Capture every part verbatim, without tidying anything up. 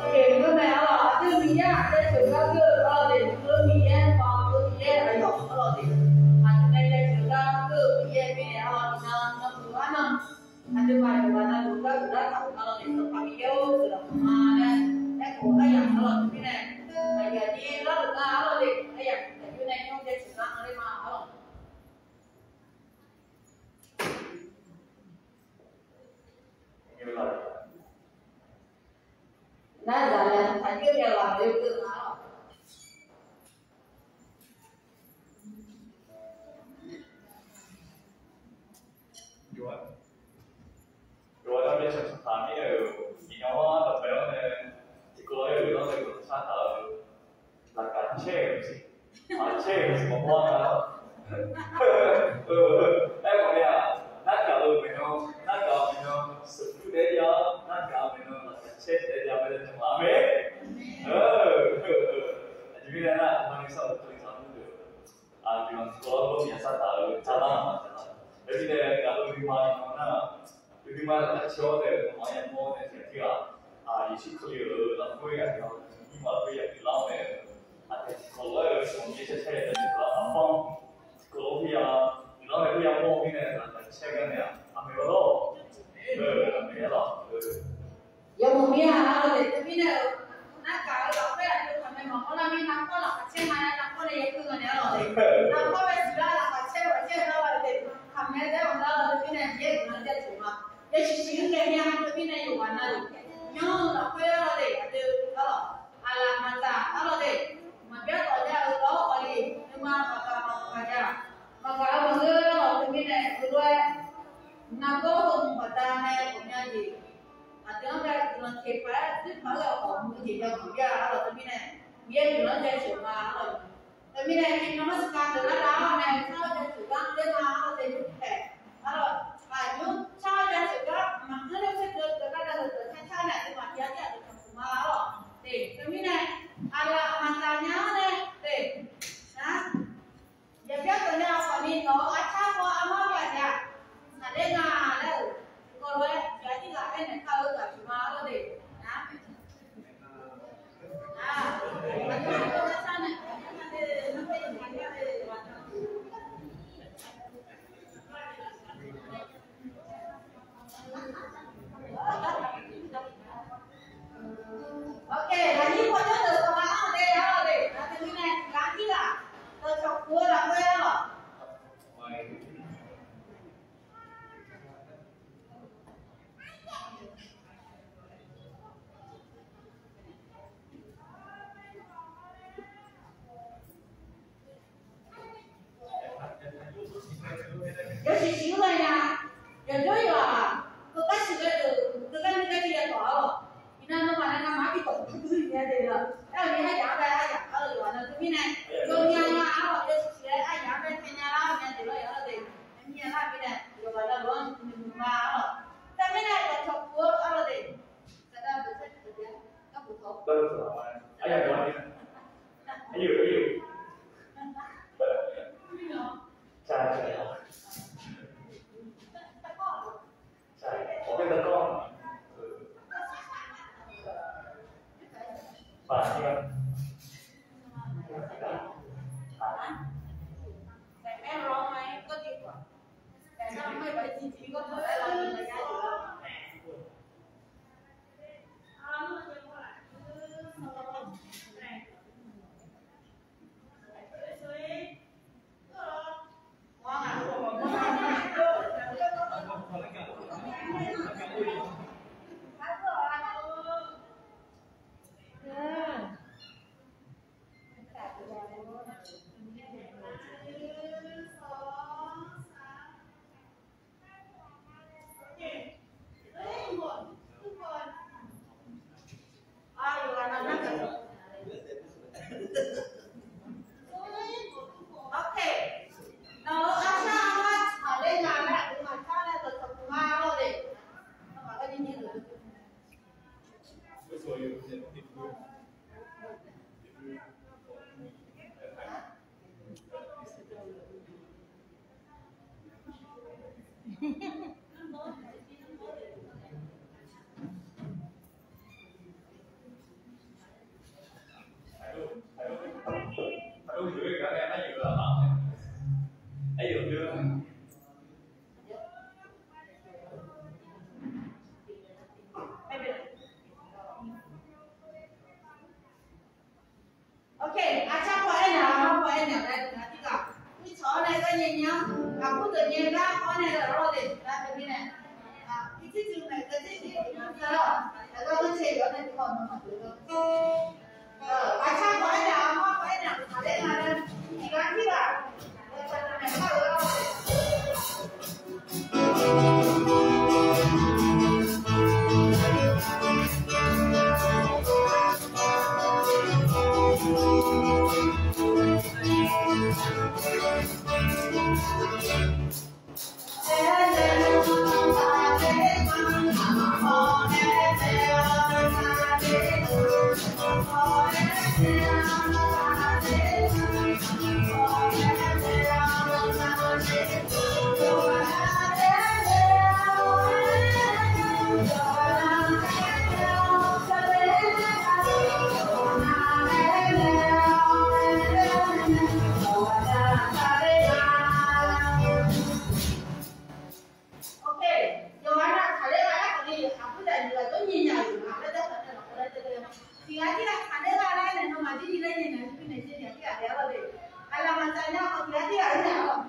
Oke, ngeur mae arlawq, aqdui Miqyaer-aq, jaceuq gar geur-eu arlawq de, ngeur Miqyaer, maqngeur Miqyaer aqyawf arlawq de. Aqdui nae jaceuq gar geur-eu Miqyaer mirnae arlawq, iqnan navluf arnan, aqduimaf yawqghaq navluf gar guiqlar taq-euq arlawq de, Sanqpaq Miqyaer-or, guiqlanq ma laer, aerkhof aryamq arlawq teumirnae, aqyuif aqnyir larluf nar arlawq de, aryamq tiqjawr nae nymr jaceuq gar anr ler ma arlawq. Nar zaq laer taqjir-eu ghaq deuq deuq nar-awq. Yawqha-anr byaer sanqpaq mirnae-euq iqnan-anr dawqpae-awr nae tiqkawv-aer-euq lanr nae guiqlanq shar taq-eu laqkhaq caer-euq jeq, maq caer-euq jeq maqpar nga-awr. Aerkhawf ni-aq, nargaq-euq maeqnan, nargaq-euq maeqnan, sheuqpyur taef-aer jav-awr, nargaq-euq maeqnan laqkhaq caer taef-aer jav mae laer jan ma. Aqmeq. Aqjeq mirnae nar, aqma ni sar-euq tov-i tsaq-anr deuq, aqguiqlanq tiqkawv-anr lor ni yasar taq-euq jalar-aq ma jalar. Khoermirnae, gaq-eu nuima iqnan nar, nuima laqkhaq caer-awr nae maqanr yamawr nae tiqghaq tirghaq, Yeqsur Kali-euq lafkhoer aqyawf-anr nuima khoer yagaq lar-awr nae, aqdui tiqkawv lof-aer-euq sanqmir caer caer-aer nae tiqkawv lar-anr, tiqkawv lof khoer ya, tiqkawv lof-aer khoer yamawr-eu mirnae laqkhaq caer gar naeq-aq, aqmeq lor. Aqmeq lor. Yawmuiq mir-a arlawq de, teumirnae-euq nargaq-euq lafkhoer aqdui khaqmae maqmawr lar mir, narkawr laqkhaq caer ma laer narkawr nae yaguir nga naeq arlawq de. Narkawr bae siqlar laqkhaq caer-eu ghaq caer-eu lar-awq de. Khaqmae daef-anr lar-awq teumirnae Miqyaer guiqlanq jaceuq ma. Yasiq siq-anr nae mir-a teumirnae yawqghaq navluf, yanr-eu lafkhoer arlawq de, aqdui arlawq, aqlaf maqtsaf arlawq de. Maqbyav tawq jav-eu lawr khawf ni, nuima maqgaq maqgaq jav, maqgaq-eu maqngeur arlawq teumirnae heulof-aer nargawr heu baqdanae ghawqmya jeq, aqdui-anr bae guiqlanq teq paq-aer zuir paq-aer ghae khawf muiq jeq jav maqbyav arlawq teumirnae, Miqyaer guiqlanq-anr jaceuq ma arlawq. Teumirnae, iqnan mar saqkaq deuq lar lar-awr nae, car-eu jaceuq gar ler ma arlawq de, nymr paeq arlawq, aqnymr car-eu jaceuq gar maqngeur ler tser deuq deuq lar lar-eu deuq car car nae aqduimaf tiq yar tir aqdui tanqpuq ma arlawq de. Teumirnae, aqlaf maqtsaf nya-anr nae de, nar, yaqbyaer dawq nya-eu khawf ni nawq-euq arcar paw armawr ghaq nya, saqler nga laer-euq tiqkawv lof-aer tiq yar tir ghaq aernaeq kar-eu ghaq pyeuf ma arlawq de, nar. Yawshuif shuif-anr ghae nya. Yawjawr yawq-aq, keugar shuif ghae deuq, keugar ni ghae Iqnan nawmaf nae ngamaf-anr bi tawq duq duq-ir nya de lor. Aer-eu ni aryaq-anr bae aryaq-anr-eu yawqghaq nan teumirnae, yawnya nga-anr lawq yasiq laer aryaq-anr bae tae nya lar nya de lor yawq-anr de. Aqmir nya lar mirnae yawqghaq navluf-anr noeqmuiq ma-ar lawq. Teumirnae dawqcawq puq-eu arlawq de. Saqdaq dawqcawq puq-eu, gar puq tawq. Aryaq-anr, aryaq-anr. Ok, aqcar paw aernaeq-awr, paw aernaeq-awr nae tiqghaq tiqghaq, mirtsaq-awr nae gar nyae nyae-anr, aqbur deuq nyae gar awr nae laf-awr de, nar teumirnae, aqbur deuq nyae gar nyae nyae-anr, aqbur deuq nyae gar awr nae laf-awr de. Aqcar paw aernaeq-awr, paw aernaeq-awr, aqler nga laer, tiqghaq tiqghaq, Ok, yawqghaq nav taqler gha-aer khawf ni, aqbur daq nyiq ghaq dawr nyiq nya-euq nga laer darkhanq nae lafkhoer laer teu-a. Tiqghaq tiqghaq taqler gha laer nae nawmaf jir nyiq laer nyae naeq-eu teumirnae jir nyiq tiqghaq taef-a lor de. Aqlaf maqtsaq nya khawf tiqghaq tiqghaq-aer naeq-awq.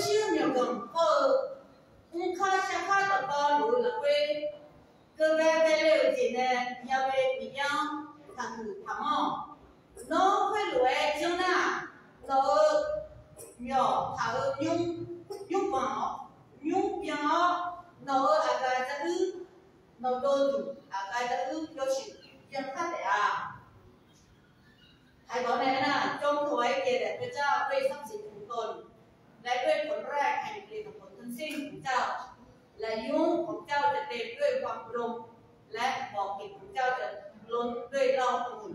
shir-eu myawqganq hawr-eu, mrkar shakar dawqtawvluf-eu lafkhoer, keubae bae le-euq jeq nae Yahweh Miqyaer-anr taqhuiq taqmanr-awq. Nawr khoerlof-aer janr nar, nawq-euq myawq taq-eu nymr, nymr banq-awr, nymr byan-awr, nawq-euq aqgaf dzaruir, nawqdov duq aqgaf dzaruir yawshuif byan kar taef-a. ไทยบอกแน่นะ จงถวายแก่พระเจ้าด้วยทรัพย์สินของตน และด้วยผลแรกแห่งผลิตผลทั้งสิ้นของเจ้า และยุ้งของเจ้าจะเต็มด้วยความอุดม และบ่อเก็บของเจ้าจะล้นด้วยเหล้าองุ่น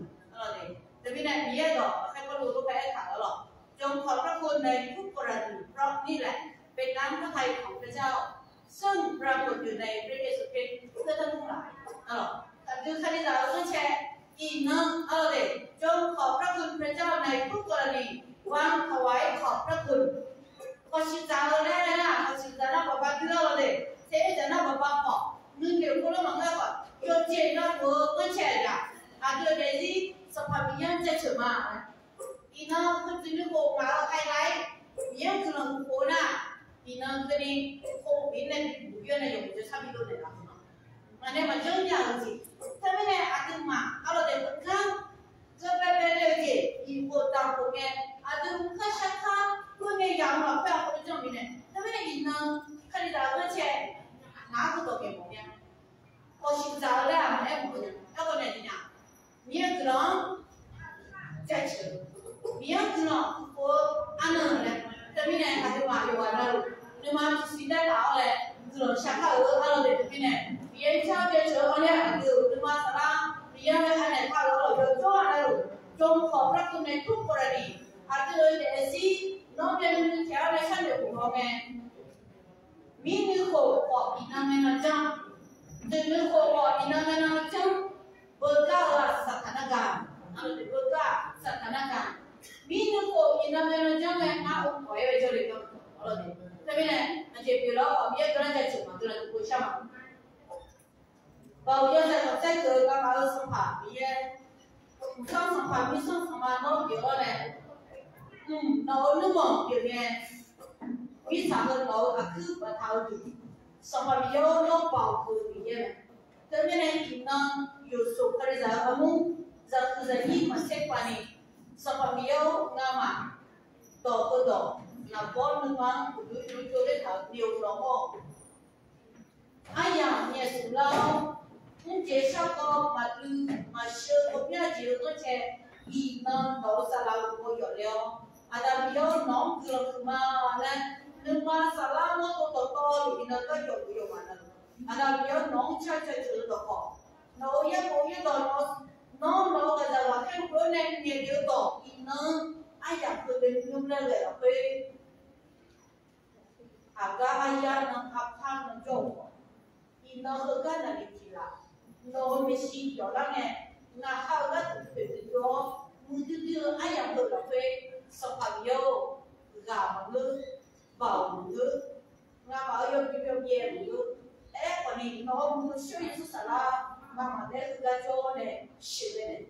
Teumirnae Miqyaer dawq khaer Pawrluv lof-aer aertaq-euq lawq, จงขอบพระคุณในทุกกรณี เพราะนี่แหละเป็นน้ำพระทัยของพระเจ้า ซึ่งปรากฏอยู่ในพระเยซูคริสต์ เพื่อท่านทั้งหลาย Aqdui Kalizaq-euq ghanrcae iqnan arlawr de, จงขอบพระคุณพระเจ้าในทุกกรณี วางถวายขอบพระคุณ khawf siqdzaq-eu laer nar, khawf siqdzaq nar baqba dui arlawr de, taef-aer dzaq nar baqba khawf, nuinoeq khoerlof maqngeur khawf, yawqjeq navluf-eu ghanrcae-aq, aqdui-euq daefzir Sanqpaq Miqyaer-anr jaceuq ma. Iqnan heujeq nuikhof ngaq-euq khaeqnaeq-aer Miqyaer-anr guiqlanq khof nar, iqnan keuvni khof-eu mirnae bibuq byanr nae yawqjeq jawrshar bi dov naeqlaf-eu ma. Ngaq nae maqjanr nya-euq jeq. Teumirnae aqduimaf arlawr daef-eu gar, keubae bae le-eu jeq, iqkhof daqkhof ngae, aqdui mrkar shakar khoer ngae yamq-eu lafkhoer aqkhoer janr-eu mirnae. Teumirnae iqnan Kalizaq-euq ghanrcae ngaq-anr heudawq ngaeq mawf mya. Khawf siqdzaq-eu laer-aq maqaer mawf-eu nya. Aerkhawf nae nya, Miqyaer-euq guiqlanq-anr jaceuq, Miqyaer-anr guiqlanq khof-eu arnan laer. Teumirnae aqduimaf yawqghaq navluf nuima tiqsiq daer taf-awr laer guiqlanq shar kar-euq arlawr daef teumirnae, Miqyaer jar jaceuq-eu arnae aqdui-euq nuima saflar Miqyaer-anr nae arnaeq kar-euq arlawr yawjawr-a navluf, จงขอบพระคุณในทุกกรณี aqdui-euq daefzir nawr byanuiv taeq-awr nae sharnoeq khof-awr ngae, mirnuikhof khawf iqnan ngae nan janr, dzoeqnuikhof khawf iqnan ngae nan janr, beugar-eu-aq Saqtaq nargaq, beugar-aq Saqtaq nargaq, mirnuikhof iqnan ngae nan janr ngae ngar-eu khawf-aer bae jawrle-eu arlawr de. Teumirnae aqjeq pyeuflar-awr Miqyaer guiqlanq jaceuq maqdui la dui pov shar ma. Baoq yawzaq dawqtsaer keuv-eu gavmaf-eu Sanqpaq Miqyaer, uqsanr Sanqpaq Miqsanr Sanqma nawr pyeuf-awr nae, nawq-euq nuirmanq pyeuf ngae, mirtsaq heu nawq-euq aqkuir baftaq-eu deuq, Sanqpaq Miqyaer-or, nawr Baoq keuv-eu Miqyaer mae. Teumirnae iqnan yawqsof Kalizaq-euq armur zaqkuiq zaqnyir maqsaer pav ni, Sanqpaq Miqyaer-or, ngamaf dawq heudawq lafbawr nuima-anr uqduq jov jov ler taq-euq ni-eu lawmawr-awq. Aryamq nyaef smq lar-awr, mrjeq shar kawv maqdui maqsheu ghawqmya jeq-eu ghanrcae, iqnan nawq-euq saflar-euq uqmov yawf le-awr, Aqda Miqyaer-or, nawq-anr guiqlanq huiqma laer, nuima saflar mawrdo dawqtawvluf iqnan gar yawf-eu yawqghaq navluf, Aqda Miqyaer-or, nawq-anr car jaceuq-eu dawqkawq, nawq-euq yaerbof yaerdawq, nawr nawq-euq ghaqzaq lafkhoer meuq-eu nae nyaef lef-eu dawq iqnan-anr aryamq keuvle nymr laer ghae lafkhoer, aqgar aryar nan arpar nan jawr-euq khawf, iqnan heugar naqliq tiq laf, nawq-euq maeqshi yawflar ngae, ngaq ha-eu gharduq toeqdui dui-awr, muiqdui dui-eu aryamq heu lafkhoer, Sanqpaq Miqyaer-or, ghaq maqngeur, Baoq maqngeur, ngamaf-euq yawbui yawbyaev maqngeur, aerkhawf ni nawq-euq muiq-eu shawr Yeqsur saflar ngamaf naeq-aer heugar jawr-awr nae sheuqghae nae,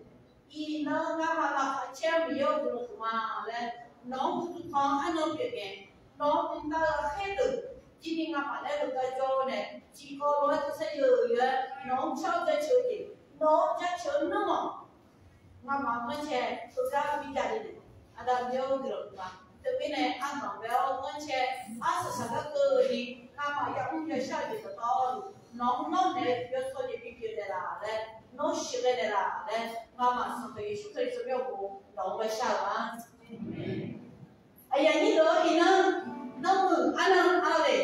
iqnan ngamaf laqkhaq caer-eu Miqyaer-or, guiqlanq huiqma laer nawq-anr guiqlanq huiqma-anr arnan pyeuf ngae, nawq-euq mqtav-eu ghaqkhaer deuq jir ni ngamaf naeq-aer heugar jawr-awr nae, tiqkawv lof-aer tersar yeu-eu-aer nawq-anr car-awr jaceuq-eu jeq, nawq-anr jaceuq-eu nuirmanq, ngamaf-euq ghanrcae heugar bi jav le nae, Aqda Miqyaer-or, guiqlanq huiqma. Teumirnae ardanq bae-awr ghanrcae arsaq saqgar keuvni, ngamaf yamr yashar-eu jeq dawqtawvluf nawq-anr nawr naeq-eu yawshawr jeq bipyeuf naeqlaf laer, nawr sheuqghae naeqlaf laer, ngamaf Sanqpaq Yeqsur Kali tsawrmyanr-eu nawq-anr gharshar-eu ma. Aqyuif aqnyir deuq-or, iqnan nanmuiq arnan arlawr de,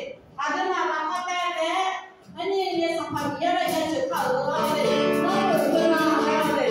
aqduimaf lafkhoer taef-aer, arnir ni Sanqpaq Miqyaer-anr jaceuq kar-euq arlawr de, nanmuiq arnan arlawr de.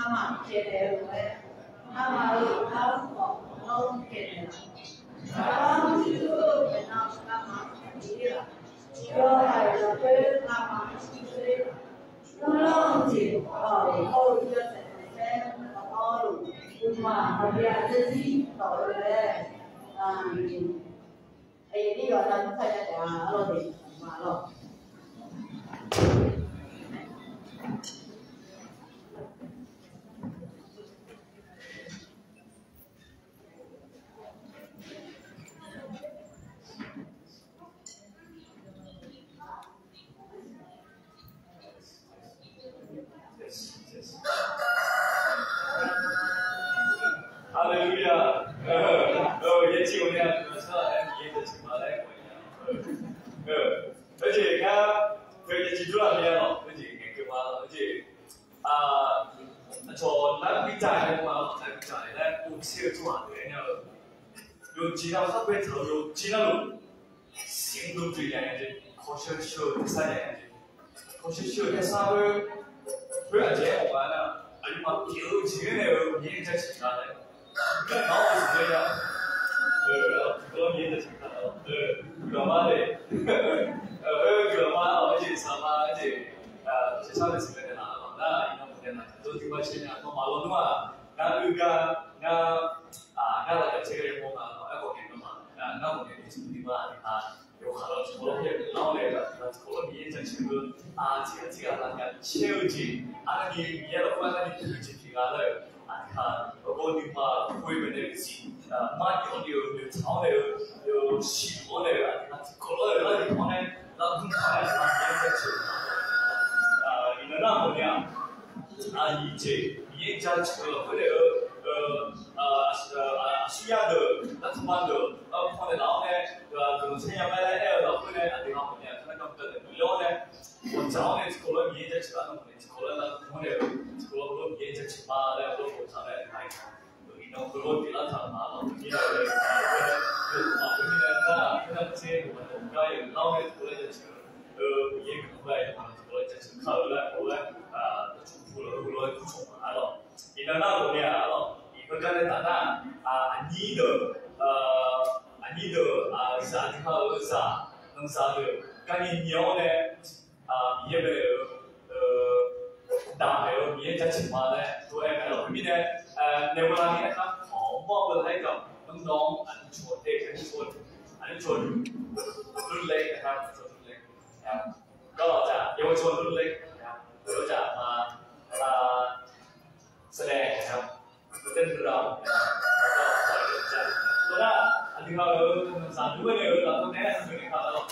Ngamaf pyaeqnaeq-eu lof-aer, ngamaf-euq armur khawf nawr pyaeqnaeq-a. Aqbar mrcuiv-eu maeqnan ngamaf-anr pyaeq-ir-aq, yawhaiq lafkhoer ngamaf-anr mrcuiv-ir-aq, nymrlanr-eu jeq-awq, hawr-eu yawshaef khanqsaer dawqtawvluf, uqmaq maqbyav dzarzir dawq-eu laer, aqyuif aqnyir yawqha-anr kar ya taef-a lawr de, ma lawr. Haleluya. Yaerjir ghawqmya, aqduimaf sar-aq, aer Miqyaer jaceuq ma laer aer-eu. Aerjeq ngar, yaerjir jawrlaf mir-a lawq, aerjeq ngaeqkeuv ma lawq, aerjeq aqcawq nar bi dzaq-aer ma lawq, nar bi dzaq-aer laer povtser-eu tsawrhaq deuq aer nya-eu. Yawqjeq nar khar baetaq-eu yawqjeq navluf, siqmr dovdoeq nya nya jeq, kawsheu sheu-eu tersar nya nya jeq, kawsheu sheu-eu tersar khoer, khoer aqjeq aer mawf nga nar, aqyawfmaf pyeuf-eu jeq-anr nae-eu Miqyaer jaceuq nga laer. Nar-awq siqnya ya. Guiqlanq Miqyaer jaceuq nga laer. Guiqlanq ma le. Guiqlanq ma-awq, aerjeq saqma aerjeq, tersar nae siqnya naeqlaf-a lawq nar, iqnan maqnaeq nar, dawr tiqpav caer nya nawmaf lawnmr-aq, ngar uigar, ngar, ngar lafyaq caer gar yamawr ma lawq, aerkhawf nae nawmaf, ngar khawf nae tiqtmr tiqma aqduimaf yawkhav lawr tiqkawv lawr pyaeq lar-awr nae, aqduimaf tiqkawv lawr Miqyaer jaceuq-eu, aqtiq aqtiq ghaq lafyaq caer-eu jeq, arnavni Miqyaer lafkhoer arnavni poeq-eu jeq pyeuf nga laer-eu, aqduimaf, aqgawr nuima khoer baenae-eu zif, mar jawf-awr nae-eu, yawtsaq-awr nae-eu, yawsiq-awr nae-eu, aqduimaf tiqkawv lawr-eu lar-eu tiqkawv nae, lar dur taq-awr nae, Miqyaer jaceuq-eu, iqnan nar mawf nya-aq, aqyuif jeq Miqyaer jaceuq-eu lafkhoer nae-eu, aqsur yar deuq, aqtaqma deuq, paw naeq laf-awr nae, guiqlanq saer nya mae laer aer-eu lafkhoer nae, aqduimaf mawf nya-aq, kar nar gar maqdav-eu lef-awr nae, ghawqdzaq-awr nae tiqkawv lawr Miqyaer jaceuq lar nar mawf nae tiqkawv lawr lar dur-awr nae-eu, tiqkawv lawr Miqyaer jaceuq ma laer ghawqdzaq nae nar-aq, iqnan khoerlof tiqlar taq ma lawq, Miqyaer-euq aqyawfmaf khoermirnae nar, khoernar tser maqdawq gar yawlar-awr nae tiqkawv lawr jaceuq-eu, Miqyaer guiqlanq bae yawqha tiqkawv lawr jaceuq kar-eu laer, ghawqlof-aer, dawqtsuif pu lawq-eu lof-aer kurcawq ma-a lawq. Iqnan nar ghawqmya-a lawq, iqnan gar nae taf nar, aqnyir deuq, aqnyir deuq, zaq tiqkhav-eu zaq, nanqzaq deuq garni nyae-awr nae, Miqyaer bae-eu, daq maeq-eu Miqyaer jaceuq ma laer tov-aer mae lawq. Khoermirnae, naeq-eu ghaq ni aerkhar kawq mawr-eu laer gaq-awq, nanqdawq-anr aqnyir cawq daef, aqnyir cawq, aqnyir cawq luf, luf laer, aqnyir cawq luf laer, gar lawq jaq, yawqha cawq luf laer, yawqha cawq ma, saqlaeq, saqlaeq, tawrnar aqdui ghaq-euq nanqzaq dur-aer nae-euq lafkhoer nae aqdui ni kaq lawq.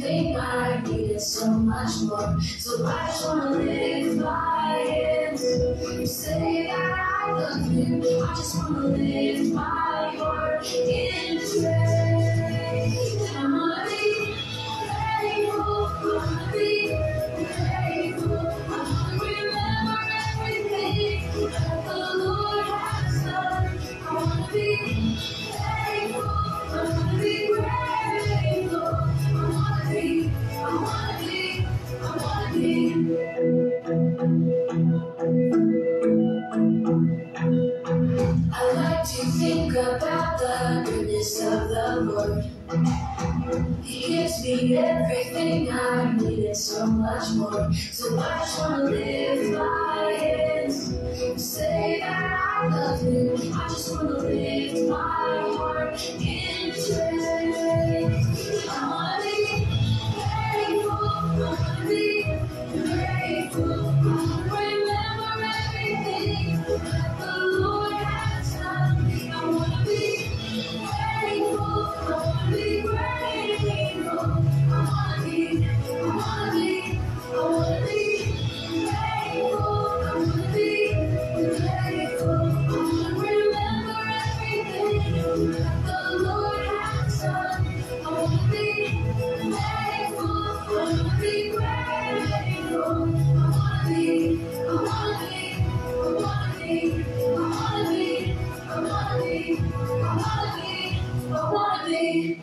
Think I needed so much more. So I just wanna lift my hands and say that I love you. I just wanna lift my heart in praise. I wanna be grateful. I wanna be grateful. I wanna remember everything that the Lord has done. I wanna be thankful. I wanna be grateful. I wanna be, I wanna be, I wanna be. I like to think about the goodness of the Lord. He gives me everything I need and so much more. So I just wanna lift my hands and say that I love you. I just wanna lift my heart in praise. I wanna be grateful. I wanna be grateful. I wanna remember everything that the Lord has done. I wanna be grateful. I wanna be grateful. I wanna be, I wanna be, I wanna be grateful. I wanna be grateful. I wanna remember everything that the Lord has done. I wanna be thankful, I wanna be grateful, I wanna be, I wanna be, I wanna be, I wanna be, I wanna be, I wanna be, I wanna be.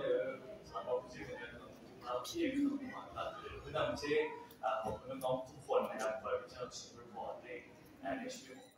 เอ่อ สำหรับผู้เชื่อ เอ่อ เอ่อ เอ่อ เอ่อ เอ่อ เอ่อ ทุกคนนะครับ ขอให้พี่น้องทุกคนนะครับ ขอให้พระเจ้าช่วยพรใน ในชีวิตของ